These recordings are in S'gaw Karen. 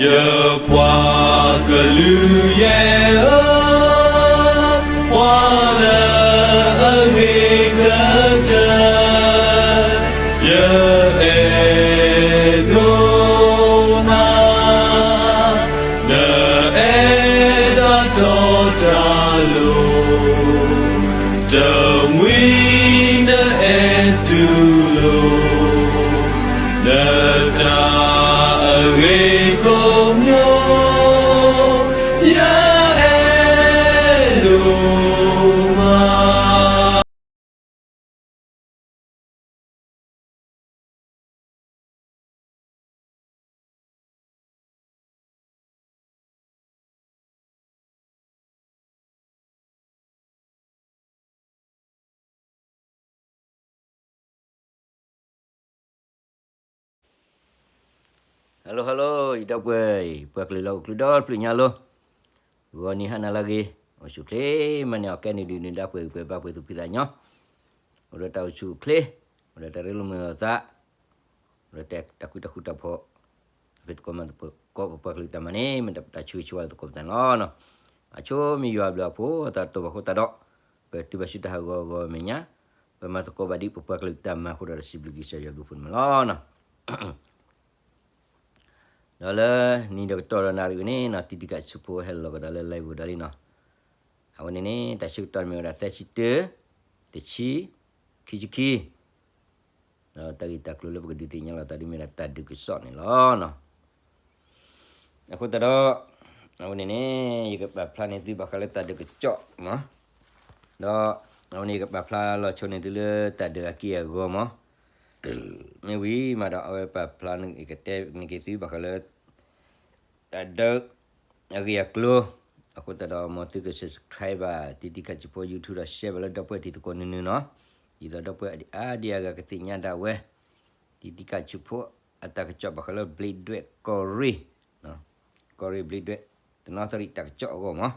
ယပှၤကလုာ်ယဲၢ်ဧၢ, ပှၤလၢအဂ့ၤကတၢၢ် ယအဲၣ်ဒိးနၤ, နအဲၣ်တၢ်တီတၢ်လိၤ, တမှံၤနအဲၣ်တူၢ်လိာ် နတၢ်အဂ့ၤကိးမံၤ, ယအဲၣ်ဒိးမး. Hello hello, ယဒီပုၢ်ဝဲၢ်, ပှၤကလုာ်လၢအိၣ်ချူဒီဖျၢၣ်ညါလီၤ. ဂီၤနံၤဟါနၤလၢအဂ့ၤ, အိၣ်ဆူၣ်ချ့မၤန့ၢ်အီၤ ကဲန့ၣ်ဒုးနုာ်ဒါပှဲၤဂံၢ်ပှဲၤဘါ ပှဲၤသူၣ်ဖှံသးညီ, အိၣ်ဒီးတၢ်အိၣ်ဆူၣ်အိၣ်ချ့, အိၣ်ဒီးတၢ်ရ့လိာ်မုာ်လိာ်သး, အိၣ်ဒီးတၢ်ဃူတၢ်ဖိး, ဖဲသကိးမၤသကိးပပှၤကလုာ်တၢ်မၤန့ၣ် မ့ၢ်တၢ်ဆိၣ်ဂ့ၤဆိၣ်ဝါသကိးပသးန့ၣ်လီၤ. အဆိမ့ၢ်ယွၤအဘျုးအဖှိၣ်အသးတတီၤဘၣ်အဃိသတးဒီး, ပတုၤဘၣ်ဆူတၢ်ဟးဂီၤဂီၤမဲာ်ညါ, ပမၤသကိးဘၣ်ဒ်ပပှၤကလုာ်တၢ်မၤအဃိဒီး စံးဘျုးကစၢ်ယွၤဘျုးဖှိၣ်န့ၣ်လီၤ. ဒီးလၢနံၤဒီးကတီၢ်ဒီးနၣ်ရံၣ်ဝဲန့ၣ်နီၤ, တံတံကၢ်ဆူဖိဟဲလီၤကဒီးလၢ live ကဒီးလံနီၤ. အဝဲန့ၣ်န့ၣ် တၢ်ဆၢကတီၢ်မ့ၢ်ဝဲဒၣ် သၢဆံတၢ, တဆံ, ခံဆံခံ, ဒီးတၢ်ဂ့ၢ်တၢ်ကျိၤလၢပကဒုးသ့ၣ်ညါလိာ်သးဒ်မ့ၢ်ဒၣ်တၢ်ဒုးကစီၣ်န့ၣ်လီၤ. အဃိသတးဒီး, အဝဲန့ၣ်န့ၣ် ယကပာ်ဖျါန့ၢ်သုဘၣ်ဃးလၢတၢ်ဒုးကစီၣ်နီၤ, ဒီးအဝဲန့ၣ်ယကပာ်ဖျါလီၤဆိန့ၢ်သုလၢတၢ်ဒုးအက့ၢ်အဂီၤမး, မ့ၢ်ဝံၤမးဒီး အဝဲပာ်ဖျါန့ၢ်ကတဲန့ၢ်က့ၤသုဘၣ်ဃးလၢ တၢ်ဒုးအဂ့ၢ်အကျိၤ, အဃိသတးဒီး မ်သုက subscribe ဘၣ် တံတံကၢ်ဆူဖိ YouTube ဒီး share ဘၣ်လၢဒီပုၢ်ဝဲၢ်တံၤသကိးနုၤနုၤနီၤ, ဒ်သိးဒီပုၢ်ဝဲၢ်အါဒံအါဂၤကသ့ၣ်ညါဒၣ်ဝဲ တံတံကၢ်ဆူဖိအတၢ်ကစီၣ်ဘၣ်ဃးလၢဘျံးဒွဲၣ်ကီၢ်ရ့ၣ်, ကီၢ်ရ့ၣ်ဘျံးဒွဲၣ် တနီသရံၣ်တၢ်ကစီၣ်အဂီၢ်မး,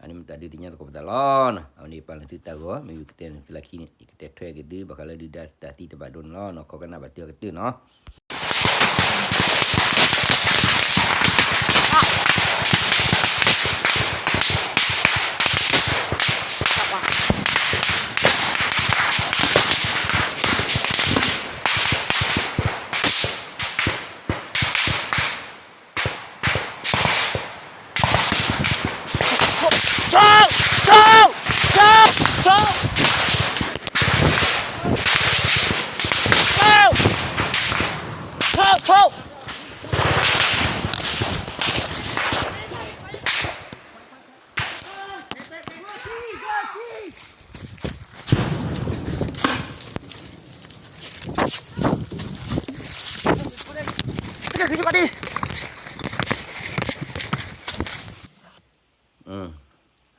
အန့ၣ်မ့ၢ်တၢ်ဒုးသ့ၣ်ညါသကိးပသးလီၤ. အဝဲန့ၣ်ပာ်လီၤသုတၢ်ဂီၤ မ့ၢ်ဝံၤကတဲန့ၢ်သုလၢခံန့ၣ် ယကတဲထွဲက့ၤသုဘၣ်ဃးလၢဒုၣ်ဒါတၢ်သံတၢ်ဘၣ်ဒိန့ၣ်လီၤ. နီၢ်ခိကနၣ်ဘၣ်တုၤအကတၢၢ်နီၤ.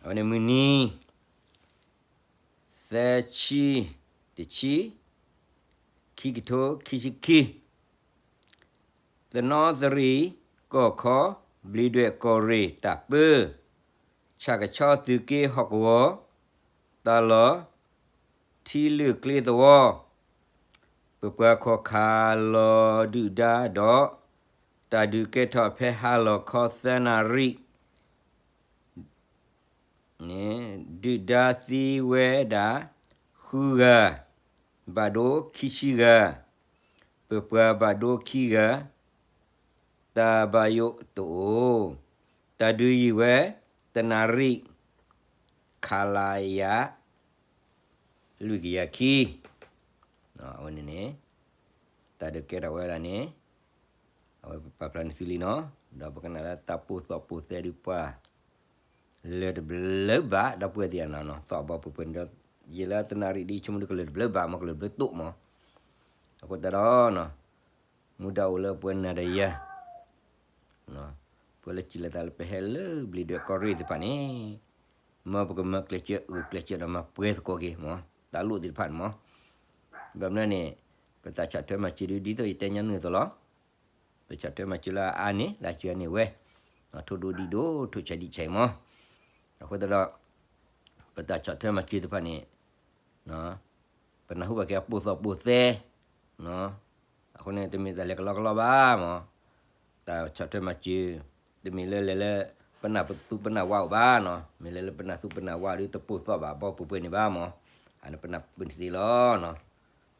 အဝဲန့ၣ်မုၢ်နံၤ သၢဆံ, တဆံ, ခံကထိခံဆံခံ, တနီသရံၣ်ကီၢ်ခီ ဘျံးဒွဲၣ်ကီၢ်ရ့ၣ်တၢ်ပၢ, ဆၣ်ကဆီသုးက့ဟီၣ်ကဝီၤ, တၢ်လီၢ်ထံလုၢ်ကျ့သဝီ, ပပှၤခိးခးလီၤဒုၣ်ဒါဒီး တၢ်ဒုးကဲထီၣ်ဖဲဟါလီၤခီသၢနၣ်ရံၣ် ဒုၣ်ဒါသံဝဲဒၣ် ဃုဂၤ, ဘၣ်ဒိခံဆံဂၤ, ပပှၤဘၣ်ဒိခံဂၤ, တၢ်ဘၣ်ယိၣ်တအိၣ်, တၢ်ဒုးယံာ်ဝဲ တနၣ်ရံၣ်, ခလရ လွံၢ်ကယၤခံ, အဝဲန့ၣ်န့ၣ် တၢ်ဒုးကဲထီၣ်ဝဲဒၣ်န့ၣ် အဝဲပပာ်ဖျါန့ၢ်သုလံနီၤ, ဒီးပကနၣ်လၢတၢ်ပိၢ်သီၣ်ပိၢ်သဲဒုးပှၤ လၢၢ်တဘျၢဘၣ် ဒီပုၢ်ဝဲၢ်သ့ၣ်ဧၢနီၤ, သီၣ်ဘီပှဲၤပှဲၤန့ၣ်ဒီး ယဲလၢတနၣ်ရံၣ်ဒ်ဆိကမိၣ်ဒုးကလၢၢ်တဘျၢဘၣ်မး ကလၢၢ်တဘျၢတိၣ်မး, အဃိသတးဒီး မူဒါအိၣ်လၢပဝဲနၤဒီးယၤ ပဝဲလၢစံးလီၤသးလၢပဟဲလၢဘျံးဒွဲၣ်ကီၢ်ရ့ၣ်သ့ၣ်တဖၣ်န့ၣ်, မ်ပကမၤကျဲးစၢးအုၣ်ကျဲးစၢးဒီးမၤပှဲၤသကိးက့ၤမး, တၢ်လိၣ်သ့ၣ်တဖၣ်န့ၣ်မး, ဘၣ်မနုၤန့ၣ် ပတၢ်ဆီၣ်ထွဲမၤစၢၤဒုးဒ်သိးယတဲညါနုာ်အသိးလီၤ, ပဆီၣ်ထွဲမၤစၢၤလၢအအါန့ၣ် လၢစှၤန့ၢ်ဝဲ, ထိၣ်ဒိၣ်ဒံၣ်ဒိၣ် ထိၣ်ဆဲးဒံၣ်ဆဲးမး, အဃိသတးဒီး ပတၢ်ဆီၣ်ထွဲမၤစၢၤသ့ၣ်တဖၣ်န့ၣ် ပနၢ်ဟူဘၣ်က့ၤအပိၢ်သီၣ်ပိၢ်သဲ, အဃိန့ၣ် တမ့ၢ်တၢ်လဲၤကလီကလီဘၣ်မး, တၢ်ဆီၣ်ထွဲမၤစၢၤ, တမ့ၢ်လၢလဲၤလၢပနၢ်သူပနၢ်ဝါအိၣ်ဘၣ်နီၤ, မ့ၢ်လဲၤလၢပနၢ်သူပနၢ်ဝါဒီးတပိာ်သီၣ်ဘၣ် ဘီပှဲၤပှဲၤန့ၣ်ဘၣ်မး, အန့ၣ်ပနၢ်ပၢၢ်န့ၣ်သ့လီၤနီၤ.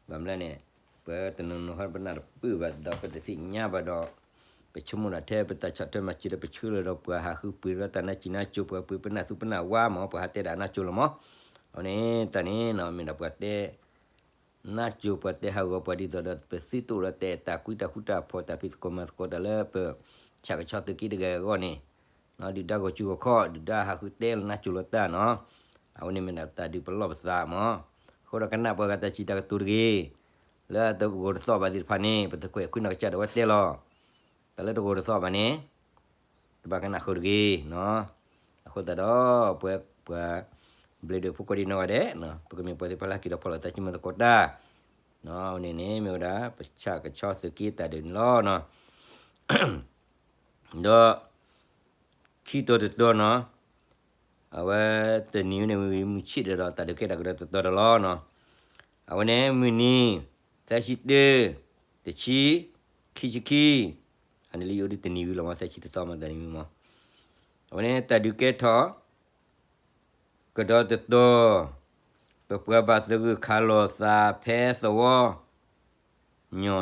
ဘၣ်မနုၤလဲၣ်န့ၣ် ပတနီၤနီၤဟီပနၢ်တပၢၢ်ဘၣ်ဒီးပတသ့ၣ်ညါဘၣ်ဒီး ပဆိကမိၣ်ဒၣ်ထဲပတၢ်ဆီၣ်ထွဲမၤစၢၤဒီးပဆှၢလီၤဒီးပှၤဟးဃုပှ့ၤဒီးတၢ်နါစံၣ်နါစိၤ ပှၤပှ့ၤပနၢ်သူပနၢ်ဝါမး ပှၤဟးတဲဒၣ်နါစိၤလီၤမး. အဝဲန့ၣ်တၢ်န့ၣ်နီၤ မ့ၢ်ဒၣ်ပှၤတဲ နါစိၤပှၤတဲဟးဂီၤပှၤဒ်သိးဒီး ပသုတအိၣ်ဒီးတဲတၢ်ကွံတၢ်ဃူတၢ်ဖိးတၢ်ဖံးသကိးမၤသကိးတၢ်လၢပဆၣ်ကဆီသုးက့တဂၤအဂီၢ်န့ၣ်, ဒုၣ်ဒါဂီၤစုဂီၤခီၣ် ဒုၣ်ဒါဟးဃုတဲလီၤနါစိၤလီၤတၢ်နီၤ. အဝဲန့ၣ်မ့ၢ်ဒၣ်တၢ်ဒုးပလီၢ်ပသးမး. အဃိဒီးကနၣ်ပှၤဂၤတၢ်စံးတၢ်ကတိၤတဂ့ၤ, လၢတဂီၤတသီၣ်ဘၣ်သ့ၣ်တဖၣ်န့ၣ် ပတခွဲးခွံနီၢ်ကစၢ်ဒီးဝဲတဲလီၤ. တၢ်လၢတဂီၤတသီၣ်ဘၣ်န့ၣ် တဘၣ်ကနၣ်ဃုာ်တဂ့ၤနီၤ. အဃိသတးဒီး ပဝဲပှၤဘျ့းဒွဲၣ်ဖိကိးဒံးနီၢ်ဂၤဒဲး, ပကမ့ၢ်ပှၤသ့ၣ်တဖၣ်လၢက့ၤဒီးဖီၣ်လိာ်သးစုမၤသကိးတၢ်, အဝဲန့ၣ်န့ၣ် မ့ၢ်ဝဲဒၣ် ပဆၣ်ကဆီသုးက့တၢ်ဒုးန့ၣ်လီၤနီၤ. ဒီး ခံတီၤတတီၤနီၤ, အဝဲတနံၤဝဲန့ၣ် ဝံၤမုၢ်ဆ့ၣ်ဒီး တၢ်ဒုးကဲတၢ်ကဒီးတတီၤဒီးလီၤနီၤ. အဝဲန့ၣ်မုၢ်နံၤ သၢဆံတၢ, တဆံ, ခံဆံခံ, အန့ၣ်လၢယအိၣ်ဒ်တနံၤဝံၤလီၤမး သၢဆံတသီမးတနံၤဝံၤမး. အဝဲန့ၣ်တၢ်ဒုးကဲထီၣ် ကဒီးတတီၤ, ပပှၤဘၣ်သဂၢၢ်ခးလိာ်သးဖဲသဝီ, ညီ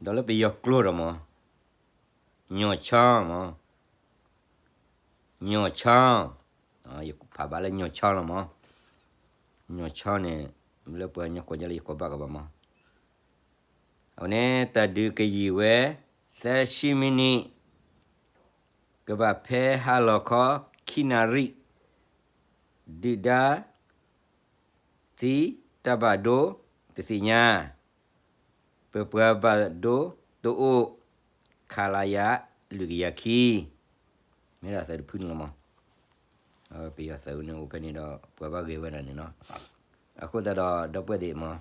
ဒီးလၢပယီၤကျိာ်ဒီးမး, ညီၣ်ဆီမး, ညီၣ်ဆီ, ယဖးဘၣ်လၢညီၣ်ဆီလီၤမး, ညီၣ်ဆီန့ၣ် လၢပှၤကညီကိးညါလၢယကိးဘၣ်ကဘၣ်မး, အဝဲန့ၣ်တၢ်ဒုးကယံာ်ဝဲ သၢဆံမံးနံး, ကဘၣ်ဖဲဟါလီၤခီ ခံနၣ်ရံၣ်, ဒုၣ်ဒါ သံတၢ်ဘၣ်ဒိ တသ့ၣ်ညါ, ပပှၤဘၣ်ဒိတအိၣ်, ခလရ လွံၢ်ကယၤခံ, မ့ၢ်ဒၣ်သးတဖုန့ၣ်လီၤမး. ပယီၤသးအုးန့ၣ်အိၣ်ဖဲန့ၣ်ဒီး ပှၤဘၣ်ဂဲၤဝဲဒၣ်န့ၣ်နီၤ. အဃိသတးဒီး ဒီပုၢ်ဝဲၢ်သ့ၣ်မး,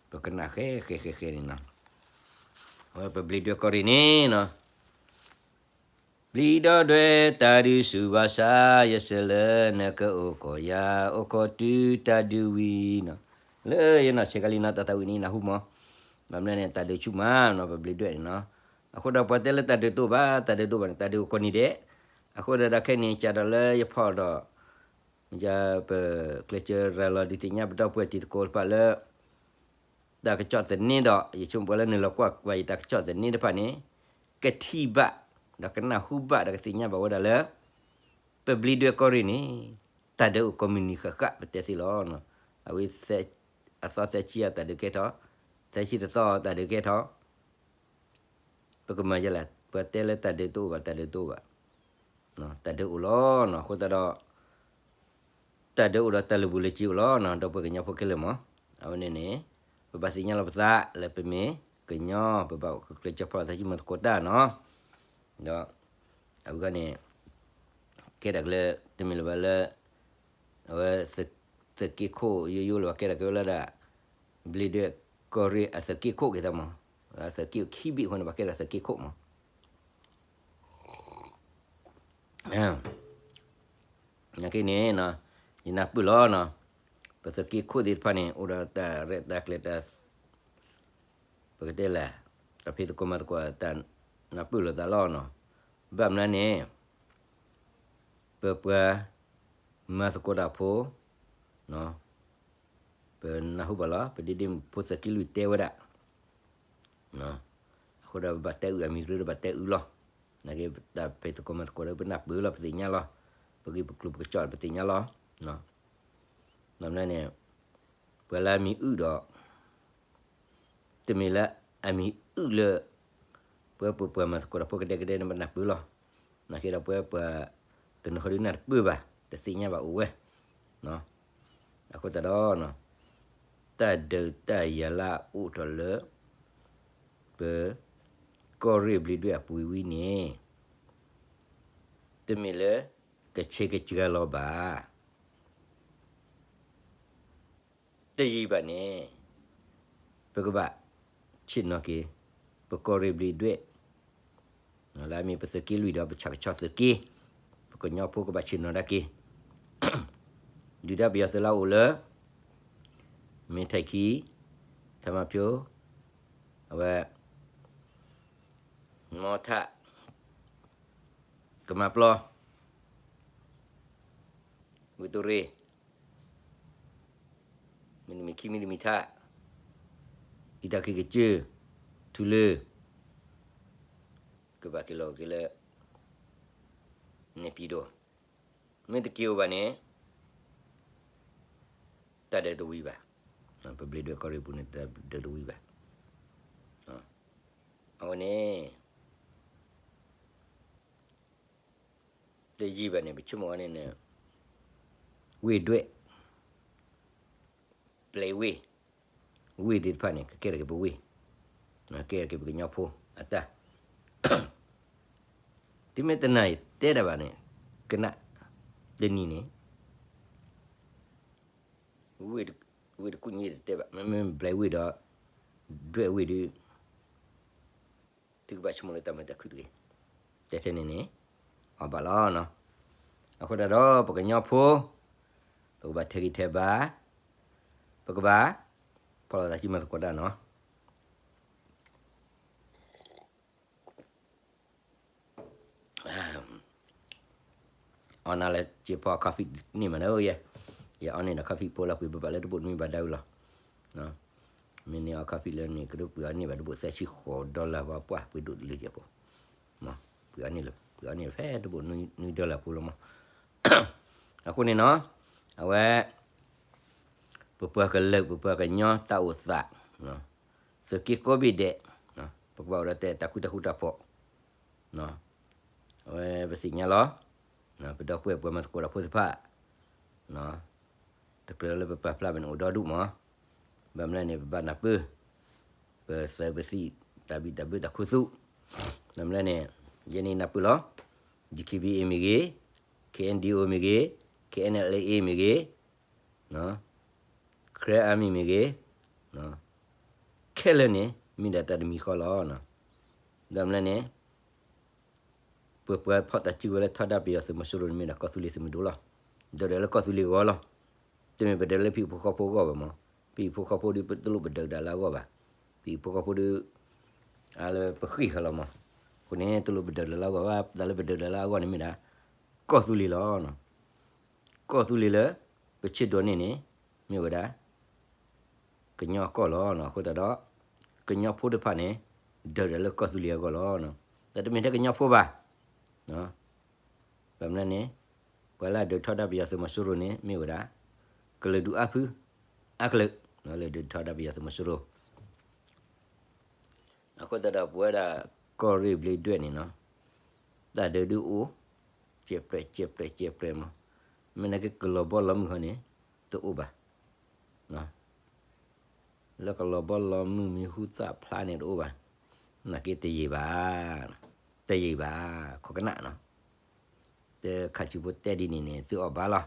ပကနၣ်ဃဲဃဲဃဲဃဲန့ၣ်နီၤ, အဝဲပဘျ့းဒွဲၣ်ကီၢ်ရ့ၣ်န့ၣ်နီၤ ပျံၤဒီးဒွဲၣ်တၢ်ဒုးဆူၣ်ဘၣ်ဆၣ် ယဆၢလၢနကအိၣ်ကီၢ်ယၤ အိၣ်ကီၢ်တုၤတၢ်ဒုးဝံၤနီၤ, လၢယနီၢ်ဆဲးကလံနီၤ တၢ်သးဝံၣ်န့ၣ်နၢ်ဟူမး, ဘၣ်မနုၤန့ၣ် တၢ်ဒုးဆူၣ်မးနီၤ ပဘျ့းဒွဲၣ်န့ၣ်နီၤ, အဃိဒီးပှၤတဲလၢတၢ်ဒုးတအိၣ်ဘၣ် တၢ်ဒုးတအိၣ်ဘၣ်န့ၣ် တၢ်ဒုးအိၣ်ကိးနံၤဒဲး, အဃိဒီးခဲအံၤန့ၣ် ကဒီးလၢယဖီၣ်ဒီး ပကျဲးစၢးရၤလီၤဒုးသ့ၣ်ညါပဒီပုၢ်ဝဲၢ်တံၤသကိးတဖၣ်လၢ တၢ်ကစီၣ်သန့ဒီး ယဆိကမိၣ်ပှၤလၢနုာ်လီၤကွၢ်ကွၢ်ယတၢ်ကစီၣ်သန့တဖၣ်န့ၣ် ကထံၣ်ဘၣ် ဒီးကနၢ်ဟူဘၣ်ဒီးကသ့ၣ်ညါဘၣ်ဝဲဒၣ်လၢ ပဘျ့းဒွဲၣ်ကီၢ်ရ့ၣ်န့ၣ် တၢ်ဒုးအိၣ်ကိးမုၢ်နံၤဃၣ်ဃၣ် ပတဲသ့လီၤ. အဝဲ အသီသၢဆံအတၢ်ဒုးကဲထီၣ်, သၢဆံတသီအတၢ်ဒုးကဲထီၣ် ပကမၤယဲလဲၣ်, ပှၤတဲလၢတၢ်ဒုးတအိၣ်ဘၣ် တၢ်ဒုးတအိၣ်ဘၣ်, တၢ်ဒုးအိၣ်လီၤနီၤ. အဃိသတးဒီး တၢ်ဒုးအိၣ်ဒီးတၢ်လၢာ်ဘူၣ်လၢာ်စ့အိၣ်လီၤနီၤ ဒီပုၢ်ဝဲၢ်ကညီဖိခဲလၢာ်မး. အဝဲန့ၣ်န့ၣ် ပဘၣ်သ့ၣ်ညါလီၤပသးလၢပမ့ၢ်ကညီ ပဘၣ်ကျဲးစၢးဖီၣ်သးစုမၤသကိးတၢ်နီၤ. ဒီး အဝဲန့ၣ် ကဲဒၣ်ကလၢ တမ့ၢ်လၢၤဘၣ်လၢ အဝဲ သုးက့ခိၣ်ယိယိလၢၤဘၣ် ကဲဒၣ်က့ၤဝဲလၢဒၣ် ဘျ့းဒွဲၣ်ကီၢ်ရ့ၣ်အသုးက့ခိၣ်က့ၤသးမး, သုးက့ခံဘ့ၣ်အဃိန့ၣ် ပှၤကဲဒၣ်သုးက့ခိၣ်မး. နာ်က့န့ၣ် ယနၢ်ပၢၢ်လီၤနီၤ, ပသုးက့ခိၣ်သ့ၣ်တဖၣ်န့ၣ် အိၣ်ဒီးတၢ်ရဲၣ်တၢ်ကျဲၤတၢ် ပကတဲလဲၣ် တၢ်ဖံးသကိးမၤသကိးတၢ်နၢ်ပၢၢ်လိာ်သးလီၤနီၤ. ဘၣ်မနုၤန့ၣ် ပပှၤမၤသကိးတၢ်ဖိ ပနၢ်ဟူဘၣ်လီၤ ပဒ့ဒ့မုၣ်ဖိသုးက့လွံၢ်တဲဝဲဒၣ် အဃိဒီးပဘၣ်တဲအုၣ်အမံၤရ့ဒီးဘၣ်တဲအုၣ်လီၤ. နာ်က့ တၢ်ဖံးသကိးမၤသကိးဒီးပနၢ်ပၢၢ်လီၤ ပသ့ၣ်ညါလီၤ, ပဂံၢ်ပကျိၤပကစီၣ်ပသ့ၣ်ညါလီၤ. ဘၣ်မနုၤန့ၣ် ပှၤလၢအမံၤအုၣ်ဒီး တမ့ၢ်လၢအမံၤအုၣ်လၢ ပဝဲပပှၤမၤသကိးတၢ်ဖိကဒဲကဒဲန့ၣ် ပနၢ်ပၢၢ်လီၤ. နာ်က့ဒီးပဝဲပှၤ တနီၤဃီဒုးနၢ်တပၢၢ်ဘၣ် တသ့ၣ်ညါဘၣ်အိၣ်ဝဲ အဃိသတးဒီး တၢ်ဒုးတၢ်ယၤလၢအအိၣ်ထီၣ်လၢ ပ ကီၢ်ရ့ၣ်ဘျ့းဒွဲၣ်အပူၤဝံၤန့ၣ် တမ့ၢ်လၢ ကဆဲးကစှၤလီၤဘၣ် တယံာ်ဘၣ်န့ၣ် ပကဘၣ်ဆ့ၣ်နီၤက့ၤ ပကီၢ်ရ့ၣ်ဘျ့းဒွဲၣ် လၢအမ့ၢ်ပသုးက့လွံၢ်ဒီးပဆၣ်ကဆီသုးက့ ပကညီဖိကဘၣ်ဆ့ၣ်နီၤဒၣ်က့ၤ ဒုၣ်ဒါပယီၤသုးလၢအအိၣ်လၢ မ့ၢ်ထံးခံ ထၢမၤဖၠိ အဝဲ ပ မီထး, ကမၤပျီ, ဝံၣ်တိၣ်ရ့ၣ်, မ့တမ့ၢ်ခံမ့တမ့ၢ်ထး, အံၤတၢ်ခံကစၢၢ်, ထူလၢ, ကဘၣ်က့ၤလီၤက့ၤလၢ န့ၣ်ပံၤဒိၣ်, မ့ၢ်တက့ၤအိၣ်ဘၣ်န့ၣ် တၢ်ဒၢးတဝံၤဘၣ်. ပဘျ့ဒွဲၣ်ကီၢ်ရ့ၣ်ပူၤန့ၣ် တၢ်ဒၢးတဝံၤဘၣ်. အဝဲန့ၣ် တယံာ်ဘၣ်န့ၣ် ပဆိကမိၣ်အီၤန့ၣ်န့ၣ် ဝ့ၢ်ဒွဲၣ်, ပျဲၤဝ့ၢ်, ဝ့ၢ်သ့ၣ်တဖၣ်န့ၣ် ကကဲထီၣ်က့ၤပဝ့ၢ်, ကဲထီၣ်က့ၤပကညီဖိအတၢ် သုမ့ၢ်တနာ်ယတဲတၢ်ဘၣ်န့ၣ် ကနၣ် တနံၤန့ၣ် ဝ့ၢ်တကူၣ်ညံတတဲဘၣ်, မ့မ့ၢ်ဘျဲၤဝ့ၢ်ဒီး ဒွဲၣ်ဝ့ၢ်ဒီး သုကဘၣ်ဆိကမိၣ်လၢတၢ်မုာ်တၢ်ခုၣ်တဂ့ၤ. တဲထဲန့ၣ်န့ၣ် အီၣ်ဘၣ်လီၤနီၤ. အဃိသတးဒီး ပကညီဖိ ပကဘၣ်ထဲးဂံၢ်ထဲးဘါ, ပကဘၣ် ဖီၣ်လိာ်သးစုမၤသကိးတၢ်နီၤ. အီၣ်နၤလၢစ့ဖီ coffee န့ၢ်မးန့ၣ်ဧၢ, ယဲ ယအီၣ်န့ၢ်ဒီး coffee ဖိလီၤ ပှ့ၤဘၣ်လၢတဘိၣ်နွံဘၣ်ဒၣ်ဝံၤလီၤ. မ့ၢ်န့ၢ်အီၣ် coffee လၢန့ၣ် ကဒိးပှ့ၤအီၣ်န့ၢ်ဘၣ်တဘိၣ်သၢဆံဃိး dollar ဘၣ်ပှၢ် ပှ့ၤဒိၣ်တလၢယဲၢ်ဖိ, ပှ့ၤအီၣ်န့ၢ်လၢ ပှ့ၤအီၣ်န့ၢ်လၢဖဲတဘိၣ်နွံ dollar ဖိလီၤမး. အဃိန့ၣ်နီၤ အဝဲ ပပှၤကလုာ် ပပှၤကညီတၢ်အိၣ်သး သုးက့ကိးဘ့ၣ်ဒဲး ပကဘၣ်အိၣ်ဒီးတဲတၢ်ဃူတၢ်ဃူတၢ်ဖိး အဝဲပသ့ၣ်ညါလီၤ. ပဒီပုၢ်ဝဲၢ်ပှၤမၤသကိးတၢ်ဖိသ့ၣ်တဖၣ် တကြၢးလၢပပာ်ဖျါဘၣ်န့ၣ်အိၣ်ဒီဒူၣ်မး, ဘၣ်မနုၤလဲၣ်န့ၣ် ပဘၣ်နၢ်ပၢၢ် ပသးပသံၣ်တၢ်ဘံၣ်တၢ်ဘၢတၢ်ခူသူၣ်, ဘၣ်မနုၤလဲၣ်န့ၣ် ယဲန့ၣ်နၢ်ပၢၢ်လီၤ. DKBA မ့ၢ်ဂ့ၤ, KNDO မ့ၢ်ဂ့ၤ, KNLA မ့ၢ်ဂ့ၤ Karen Army မ့ၢ်ဂ့ၤ, ခဲလၢာ်န့ၣ် မ့ၢ်ဒၣ်တၢ်တမံၤဃီလီၤ. ဘၣ်မနုၤလဲၣ်န့ၣ် ပပှၤဖီၣ်တၢ်စုကဝဲၤလၢထီဒါပယီၤသုးမီၤစိရိၤန့ၣ် မ့ၢ်ဒၣ်ကီၢ်သူလ့ၤသုးမုၢ်ဒိၣ်လီၤ. ဒၢးဒၣ်လၢကီၢ်သူလ့ၤအဂီၢ်လီၤ. တမ့ၢ်ပဒၢးလၢဖံအဖိဃီဖိအဂီၢ်ဘၣ်မး, ဖံအဖိဃီဖိဒီးတလိၣ်ပဒၢးဒၣ်လၢအဂီၢ်ဘၣ်. ဖံအဖိဃီဖိဒီး အလၢပဃ့ၢ်ဃာ်လီၤမး, အဃိန့ၣ် တလိၣ်ပဒၢးဒၣ်လၢအဂီၢ်ဘၣ်, တၢ်လၢပဒၢးဒၣ်လၢအဂီၢ်န့ၣ်မ့ၢ်ဒၣ် ကီၢ်သူလ့ၤလီၤ. ကီၢ်သူလ့ၤလၢ ပဆၢဒိးန့ၢ်န့ၣ် မ့ၢ်ဝဲဒၣ် ကညီအကီၢ်လီၤ. အဃိသတးဒီး ကညီဖိတဖၣ်န့ၣ် ဒၢးဒၣ်လၢကီၢ်သူလ့ၤအဂီၢ်လီၤ. ဒီးတမ့ၢ်ထဲကညီဖိဘၣ်. ဘၣ်မနုၤန့ၣ် ပှၤလၢအဒုးထီဒါပယီၤသုးမီၤစိရိၤန့ၣ် မ့ၢ်ဝဲဒၣ် ကလုာ်ဒူၣ်အါဖု အါကလုာ် လၢဒုးထီဒါပယီၤသုးမီၤစိရိၤ အဃိသတးဒီး ပဝဲဒၣ် ကီၢ်ရ့ၣ်ဘျ့ဒွဲၣ်န့ၣ်နီၤ, တၢ်ဒုးဒုးအိၣ် ကဲးပြဲး ကဲးပြဲး ကဲးပြဲးမး, မ့ၢ်နာ်က့ကလီၤဘီလီၤမုၢ်ဃီန့ၣ် တအိၣ်ဘၣ်. လၢကလီၤဘီလီၤမုၢ်မံၤဟူသၣ်ဖျါန့ၣ်တအိၣ်ဘၣ်. နာ်က့တယံာ်ဘၣ်, တယံာ်ဘၣ်, ခိးကနၣ်နီၤ. တခးဆူဖိတဲဒ်န့ၣ်န့ၣ် သုအီၣ်ဘၣ်လီၤ.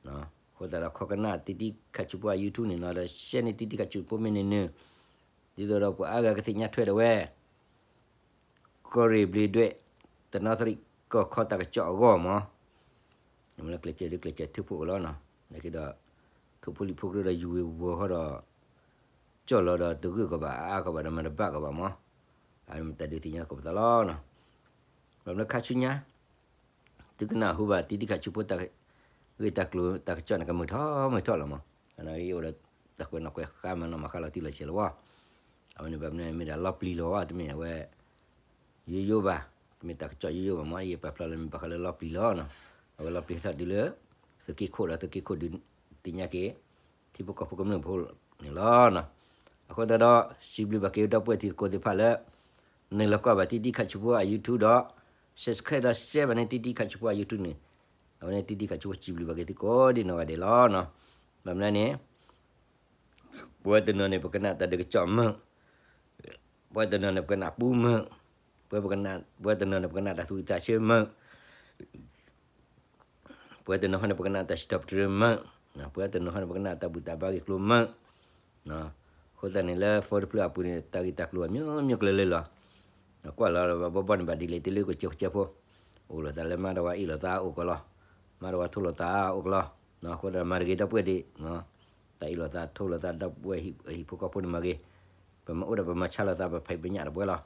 အဃိသတးဒီး ခိးကနၣ်တံတံခးဆူဖိအ YouTube န့ၣ်နီၤ, ဒီး share န့ၢ်တံတံခးဆူဖိမ့ၢ်န့ၣ်နုၤ, ဒ်သိးဒီးပှၤအါဂၤကသ့ၣ်ညါထွဲဒီးဝဲ ကီၢ်ရ့ၣ်ဘျ့ဒွဲၣ် တနီသရံၣ် ကီၢ်ခီတၢ်ကစီၣ်အဂီၢ်မး, မ့ၢ်လၢကျဲးစၢးဒုးကျဲးစၢးထုးဖှိၣ်ကလီနီၤ, နာ်က့ဒီး ထိၣ်ဖိလံၣ်ဖိကြၢးဒီးယူၤဝ့ၤဝီၤဃီဒီး ကၠီၣ်လီၤဒီးတဂၢၢ်ကဘၣ်အါကဘၣ်ဒီးမၤတဘၣ်ကဘၣ်မး, အမ့ၢ်တၢ်ဒုးသ့ၣ်ညါကပသးလီၤနီၤ, ဘၣ်မနုၤခါဆူညါ သုကနၢ်ဟူဘၣ်တံတံခးဆူဖိတၢ်ဂ့ၢ်တၢ်ကျိၤတၢ်ကစီၣ်န့ၣ် ကမုာ်ထီၣ်မုာ်ထီၣ်လီၤမး, အနာ်က့အိၣ်ဒီးတၢ်ကွဲးနီၣ်ကွဲးဃါမၤနီၣ်မၤဃါလီၤတံၢ်လီၤဆဲးလီၤဝဲ, အဝဲန့ၣ်ဘၣ်မနုၤမ့ၢ်ဒၣ်လီၤပျံၤလီၤဝဲ တမ့ၢ်အဝဲ ယိယိဘၣ်, တမ့ၢ်တၢ်ကစီၣ်ယိယိဘၣ်မး, ယပာ်ဖျါလၢမ့ၢ်ဘၣ်ဃးလၢလီၤပျံၤလီၤနီၤ, အဝဲလီၤပျံၤထီၣ်တုၤလၢ သုးက့ခိၣ်ဒီးသုးက့ခိၣ်ဒုးသ့ၣ်ညါက့ၤ ထံဖိကီၢ်ဖိကမျၢၢ်ဖိန့ၣ်လီၤ. အဃိသတးဒီး စံးဘျုးဘၣ်က့ၤဒီပုၢ်ဝဲၢ်တံၤသကိးသ့ၣ်တဖၣ်လၢ နုာ်လီၤကွၢ်ဘၣ်တံတံခးဆူဖိအ YouTube ဒီး subscribe ဒီး share ဘၣ်န့ၣ်တံတံခးဆူဖိအ YouTube န့ၣ်, အဝဲန့ၣ်တံတံခးဆူဖိစံးဘျုးဘၣ်က့ၤသုကိးဒံးနီၢ်ဂၤဒဲးလီၤ. ဘၣ်မနုၤန့ၣ် ပဝဲတနီၤန့ၣ် ပကနၣ်တၢ်ဒုးကစီၣ်မုာ်, ပဝဲတနီၤန့ၣ် ပကနၣ်ပူမုာ်, ပဝဲပကနၣ် ပဝဲတနီၤန့ၣ် ပကနၣ်တၢ်သူၣ်ဝံၣ်သးဆၢမုာ်, ပဝဲတနီၤဃီန့ၣ် ပကနၣ်တၢ်စံးထီၣ်ပတြၢၤမုာ်, ပဝဲတနီၤဃီန့ၣ် ပကနၣ်တၢ်ဘူၣ်တၢ်ဘါဂ့ၢ်ကျိၤမုာ်, အဃိသတးန့ၣ်လၢ phone တဖျၢၣ်အပူၤန့ၣ် တၢ်ဂ့ၢ်တၢ်ကျိၤအမျိုးမျိုးကျၢၤလၢလီၤ. ကွၢ်လီၤဘၣ်ဘီဘီန့ၣ် ဘၣ်ဒ်လဲၣ်တလၢကစၢၢ်ကစၢၢ်ဖိ, အိၣ်လိာ်သးလၢမါတဝါအ့ၣ်လိာ်သးအိၣ်ကီးလီၤ, မါတဝါထိလိာ်သးအိၣ်ကီးလီၤ. အဃိသတးမၤတဂ့ၤဒီပုၢ်ဝဲၢ်သ့ၣ်, တၢ်အ့ၣ်လိာ်သးထိလိာ်သးဒီပုၢ်ဝဲၢ်ဟံၣ်ဖိဃီဖိန့ၣ်မၤဂ့ၤ, ပမၤအိၣ်ဒီးပမၤဆါလိာ်သး ပဖံးပညၣ်တပှဲၤလီၤ.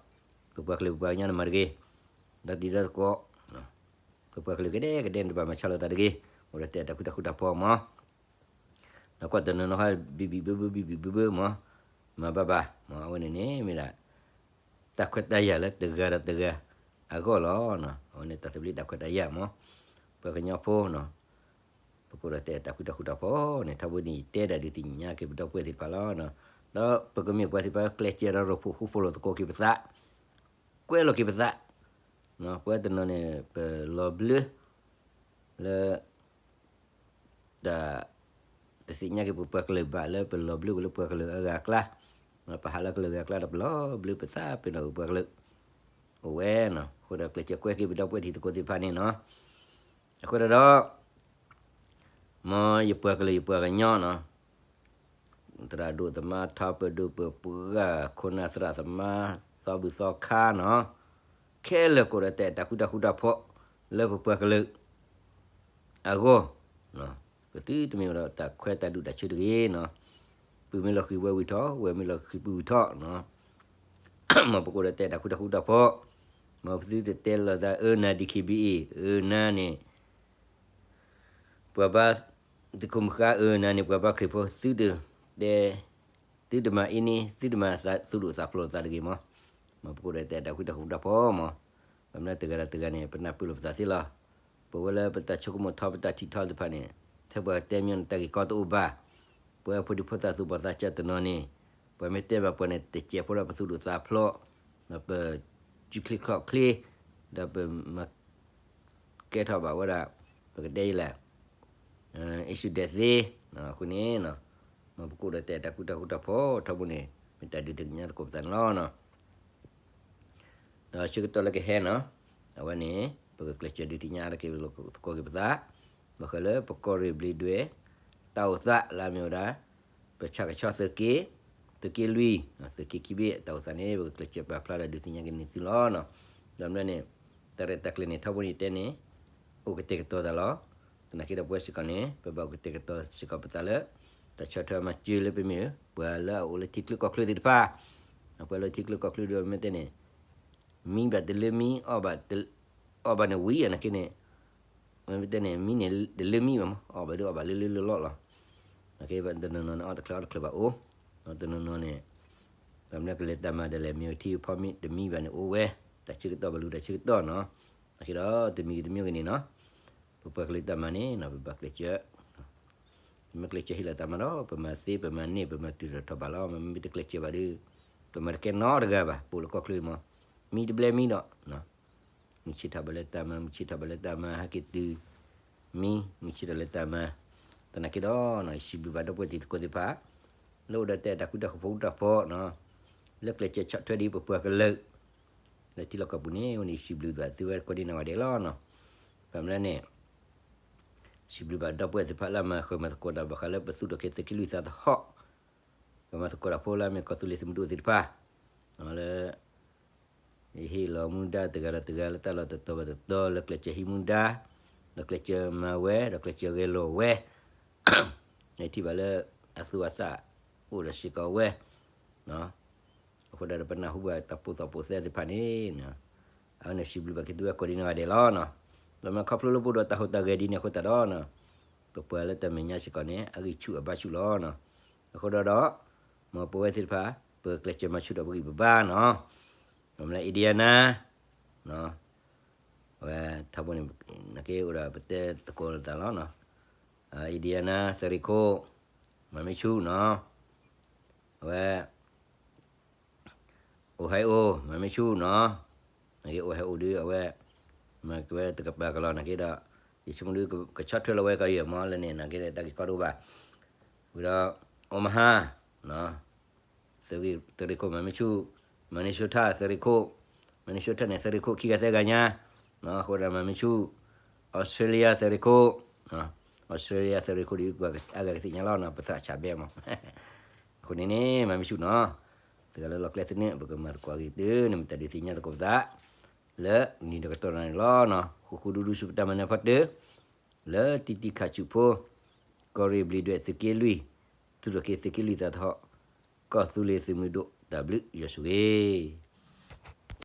ပပှၤကလုာ်ပပှၤကညီန့ၣ်မၤတဂ့ၤ, ဒီးတံၤဒီးသကိး, ပပှၤကလုာ်ကဒဲကဒဲန့ၣ် တဘၣ်မၤဆါလိာ်သးတဂ့ၤ, အိၣ်ဒီးတဲတၢ်ဃူတၢ်ဖိးတၢ်ဖိးမး, ဒီးကွၢ်တနီၤနီၤဟဲ ဘံၣ်ဘံၣ်ဘၢဘၢ ဘံၣ်ဘံၣ်ဘၢဘၢမး, မၤဘၣ်ဘၣ်မး, အဝဲန့ၣ်န့ၣ်မ့ၢ်ဒၣ် တၢ်ခွဲးတၢ်ယာ်လၢတဂၤဒီးတဂၤအဂီၢ်လီၤ. အဝဲန့ၣ်တၢ်သဘျ့တၢ်ခွဲးတၢ်ယာ်မး, ပှၤကညီဖိန့ၣ် ပကအိၣ်ဒီးတဲတၢ်ဃူတၢ်ဖိးတၢ်ဖိးန့ၣ် ထီဘိန့ၣ် ယတဲဒၣ်ဒုးသ့ၣ်ညါက့ၤပဒီပုၢ်ဝဲၢ်သ့ၣ်တဖၣ်လီၤ. ဒီးပကမ့ၢ်ပှၤသ့ၣ်တဖၣ်ကျဲးစၢးဒီးရိၣ်ဖှိၣ်ဃူဖိးလိာ်သကိးက့ၤပသး, ကွဲးလီၤက့ၤပသး, ပှၤတနီၤန့ၣ် ပလီၤဘျၢ လၢ တၢ် တသ့ၣ်ညါက့ၤပပှၤကလုာ်ဘၣ်လၢပလီၤဘျၢက့ၤလၢပှၤကလုာ်အဂၤအကျါ, ပဟးလၢကလုာ်ဂၤအကျါဒီးပလီၤဘျၢပသးပ့ၤနီၣ်ပှၤကလုာ် အိၣ်ဝဲန့ၣ်, အဃိဒီးကျဲးစၢးကွဲးက့ၤပဒီပုၢ်ဝဲၢ်တံၤသကိးသ့ၣ်တဖၣ်န့ၣ်န့ၣ်, အဃိဒီး မ်ယပှၤကလုာ်ယပှၤကညီန့ၣ်, သရၣ်ဒိၣ်သမါထီ ပဒိၣ်ပပှၢ် ခိၣ်နၢ်သရၣ်သမါ သီဘူၣ်သီခါန့ၣ်, ခဲလၢာ်ကအိၣ်ဒီးတဲတၢ်ဃူတၢ်ဖိးတၢ်ဖိး လၢပပှၤကလုာ် အဂီၢ်, ပသုတမ့ၢ်အိၣ်ဒီးတၢ်ခွဲးတၢ်ဒူၣ်တၢ်ဆၢတဂ့ၤန့ၣ်, ပုၢ်မ့ၢ်လီၤဃံၤဝဲၢ်ဝံၤထီၣ်, ဝဲၢ်မ့ၢ်လီၤဃံၤပုၢ်ဝံၤထီၣ်န့ၣ်, မ်ပကအိၣ်ဒီးတဲတၢ်ဃူတၢ်ဖိးတၢ်ဖိး, မ်ပသုတတဲလိာ်သး အၢ နၤ ဒံၣ်ခ့ဘံအ့ၣ်, အၢ နၤန့ၣ် ပှၤဘါ သုးခိၣ်မုၢ်ဃါ အၢ နၤန့ၣ် ပှၤဘါခရံာ်ဖိ သုတတဲ သုတမၤအ့န့ သုတမၤသူၣ်ဒိၣ်သးဖျိးသးတဂ့ၤမး, မ်ပကအိၣ်ဒီးတဲတၢ်ဃူတၢ်ဖိးတၢ်ဖိးမး, ဘၣ်မနုၤတဂၤဒီးတဂၤန့ၣ် ပနၢ်ပၢၢ်လိာ်ပသးသ့လီၤ. ပဝဲလၢပတၢ်ဆိကမိၣ်ထီ ပတၢ်ထံၣ်ထီသ့ၣ်တဖၣ်န့ၣ်, ထဲပှၤတဲမ့ၢ်န့ၣ် တၢ်ဂ့ၢ်ကီတအိၣ်ဘၣ်, ပဝဲဖိဒံဖိသၣ်သူၣ်ဘီၣ်သးစၢ်တနီၤန့ၣ်, ပှၤမ့ၢ်တဲဘၣ်ပှၤန့ၣ် တစဲးဖိဒီးပသူၣ်ဒိၣ်သးဖျိး, ဒီးပစုချ့ချီၣ်ချ့, ဒီးပမၤ ကဲထီၣ်ဘၣ်ဝဲဒၣ် ပကတဲယလဲၣ်, အ့ၣ်စူၣ်ဒဲးသ့, အဃိန့ၣ်, မ်ပကအိၣ်ဒီးတဲတၢ်ဃူတၢ်ဖိးတၢ်ဖိးန့ၣ် မ့ၢ်တၢ်ဒုးသ့ၣ်ညါသကိးပသးန့ၣ်လီၤ. ဒီးဆၢကတီၢ်လၢကဟဲန့ၣ်, အဝဲန့ၣ် ပကကျဲးစၢးဒုးသ့ၣ်ညါအါတက့ၢ်လိာ်သကိးက့ၤပသး, ဘၣ်ဃးလၢပကီၢ်ရ့ၣ်ဘျံးဒွဲၣ် တၢ်အိၣ်သးလၢအမ့ၢ်ဝဲဒၣ် ပဆၣ်ကဆီသုးက့, သုးက့လွံၢ်, သုးက့ခံဘ့ၣ် တၢ်အိၣ်သးန့ၣ် ပကကျဲးစၢးပာ်ဖျါဒီးဒုးသ့ၣ်ညါက့ၤန့ၢ်သုလီၤ. ဒီးမနုၤန့ၣ်, တၢ်ရဲၣ်တၢ်ကျဲၤန့ၣ် ထီဘိန့ၣ်တဲန့ၣ်, အိၣ်ကတဲာ်ကတီၤသးလီၤ. သနာ်က့ဒီးပဝဲစ့ၢ်ကီးန့ၣ် ပဘၣ်အိၣ်ကတဲာ်ကတီၤစ့ၢ်ကီးပသးလၢ တၢ်ဆီၣ်ထွဲမၤစၢၤလၢပမ့ၢ် ပှၤလၢအအိၣ်လၢထံချၢကီၢ်ချၢသ့ၣ်တဖၣ်, ပှၤလၢထံချၢကီၢ်ချၢဒီးမ့ၢ်တဲန့ၣ် မံဘၣ်တလၢမံ, အီၣ်ဘၣ်န့ၣ်ဝံၤအနာ်က့န့ၣ်, မ့ၢ်တဲန့ၣ် မံန့ၣ်တလၢမံဘၣ်မး, အီၣ်ဘၣ်ဒီးအီၣ်ဘၣ်လၢလၢလီၢ်လီၢ်လီၤ. နာ်က့ဘၣ်တနီၤနီၤန့ၣ် အီၣ်တချုးအီၣ်တချုးဘၣ်အိၣ်, တနီၤနီၤန့ၣ် ဘၣ်မနုၤကလဲၤတၢ်မၤဒ်လဲၣ် မ့ၢ်ထံဖီမ့ၢ်တမံဘၣ်န့ၣ်အိၣ်ဝဲ, တၢ်ဆၢကတီၢ်ဘၣ်လူၤတၢ်ဆၢကတီၢ်န့ၣ်, နာ်က့ဒီးတမံၤဂ့ၤတမံၤဂ့ၤန့ၣ်န့ၣ်, ပပှၤကလုာ်တၢ်မၤန့ၣ် ပဘၣ်ကျဲးစၢး ပမ့ၢ်ကျဲးစၢးဟ့ၣ်လီၤတၢ်မၤဒီး ပမၤသ့ပမၤန့ၢ် ပမၤတုၤထီၣ်ထီၣ်ဘၣ်လီၤ. မ့မ့ၢ်တကျဲးစၢးဘၣ်ဒီး ပမၤတကဲနီတဂၤဘၣ် ပအိၣ်လၢကီၢ်ချၢမး, မံတဘျဲမံဒီး မုၢ်ဆ့ၣ်ထီၣ်ဘၣ်လၢတၢ်မၤ, မုၢ်ဆ့ၣ်ထီၣ်ဘၣ်လၢတၢ်မၤ ဟဲက့ၤတုၤမံ, မုၢ်ဆ့ၣ်ထီၣ်လၢတၢ်မၤ, သနာ်က့ဒီး ယစံးဘျုးဘၣ်ဒီပုၢ်ဝဲၢ်တံၤသကိးသ့ၣ်တဖၣ် လၢအိၣ်ဒီးတဲတၢ်ဃူတၢ်ဖိးတၢ်ဖိးန့ၣ်, လၢကျဲးစၢးဆီၣ်ထွဲဒ်ပပှၤကလုာ် လၢထံလီၢ်ကီၢ်ပူၤန့ၣ် အဝဲန့ၣ်ယစံးဘျုးဘၣ်သုဝဲကိးဒံနီၢ်ဂၤဒဲးလီၤ. ဘၣ်မနုၤလဲၣ်န့ၣ် စံးဘျုးဘၣ်ဒီပုၢ်ဝဲၢ်သ့ၣ်တဖၣ်လၢအမၤဃၢၤမၤသကိးတၢ်ဘၣ်ဃးလၢပသူၣ်ထီၣ်က့ၤသုးက့လွံၢ်သးသဟီၣ်, ကမၤသကိးတၢ်ဖိလၢအမ့ၢ်ကီၢ်သူလ့ၤသုးမုၢ်ဒိၣ်သ့ၣ်တဖၣ်, လၢ ယဟ့ၣ်လီၤမူဒါတဂၤဒီးတဂၤလၢတၢ်လီၢ်တတီၤဘၣ်တတီၤ လၢကျဲးစၢးဟံးမူဒါ, ဒီးကျဲးစၢးမၤဝဲ ဒီးကျဲးစၢးဂဲၤလိာ်ဝဲ, ယထံၣ်ဘၣ်လၢအသူၣ်အသးအိၣ်ဒီးစ့ၢ်ကီးဝဲ အဃိဒီးပနၢ်ဟူဘၣ်တၢ်ပိာ်သးပိာ်သဲသ့ၣ်တဖၣ်န့ၣ်, အဝဲန့ၣ်စံးဘျုးဘၣ်က့ၤသုဝဲကိးဒံနီၢ်ဂၤဒဲးလီၤ. ဒီးမ့ၢ်ခီဖျိလၢပအိၣ်ဒီးတၢ်ဟူးတၢ်ဂဲၤဒ်န့ၣ်အဃိသတးဒီး ပပှၤလၢတၢ်မဲာ်ညါစ့ၢ်ကီးန့ၣ် အဂံၢ်ဆူၣ်အဘါဆူၣ်လီၤ. အဃိဒီး မ်ပဝဲသ့ၣ်တဖၣ် ပကျဲးစၢးမၤဆူၣ်ထီၣ်ပဂံၢ်ပဘါန့ၣ်, မ့ၢ်လၢ Indiana အဝဲထီဘိန့ၣ် နက့အိၣ်ဒီးပတဲသကိးလိာ်သးလီၤ. Indiana သုးရ့ၣ်ခိၣ် မၤမ့ၢ်ဆူၣ်န့ၣ်, အဝဲ Ohio မၤမ့ၢ်ဆူၣ်န့ၣ်, နက့ Ohio ဒုးအဝဲ မၤက့ၤဝဲတကပၤကလီၤ နက့ဒီး ယဆိကမိၣ်ဒုးကဆီၣ်ထွဲလီၤဝဲကီးယဲၢ်မးလၢန့ၣ် နက့ဒီးတၢ်ဂ့ၢ်ကီတအိၣ်ဘၣ်. ဝံၤဒီး Omaha သုးရ့ၣ်ခိၣ်မၤမ့ၢ်ဆူၣ်, Minnesota သုးရ့ၣ်ခိၣ်, Minnesota န့ၣ် သုးရ့ၣ်ခိၣ်ခံဂၤသၢဂၤညါ, အဃိဒီးမၤမ့ၢ်ဆူၣ်, Australia သုးရ့ၣ်ခိၣ်, Australia သုးရ့ၣ်ခိၣ်ဒုး ပှၤအါဂၤကသ့ၣ်ညါလီၤန့ၣ် ပသးဆးဘဲမး, အဃိန့ၣ်န့ၣ် မၤမ့ၢ်ဆူၣ်န့ၣ်, တဂၤလၢလီၢ်ကျဲသနၢၣ် ပကမၤသကိးအဂ့ၤကတၢၢ်န့ၣ် မ့ၢ်တၢ်ဒုးသ့ၣ်ညါသကိးပသး လၢနံၤဒီးကတီၢ်န့ၣ်လီၤ. ဃူဃူဒူဒူဆူပတၢ်မၤနၢၤဖီတၢၢ် လၢတံၤတံၤခးဆူၣ်ဖိ, ကီၢ်ရ့ၣ်ဘျံးဒွဲၣ်သုးက့လွံၢ်, သူၣ်ထီၣ်က့ၤသုးက့လွံၢ်သးသဟီၣ်, ကီၢ်သူလ့ၤသုးမုၢ်ဒိၣ် တၢ်ဘျုးယွၤဆိၣ်ဂ့ၤ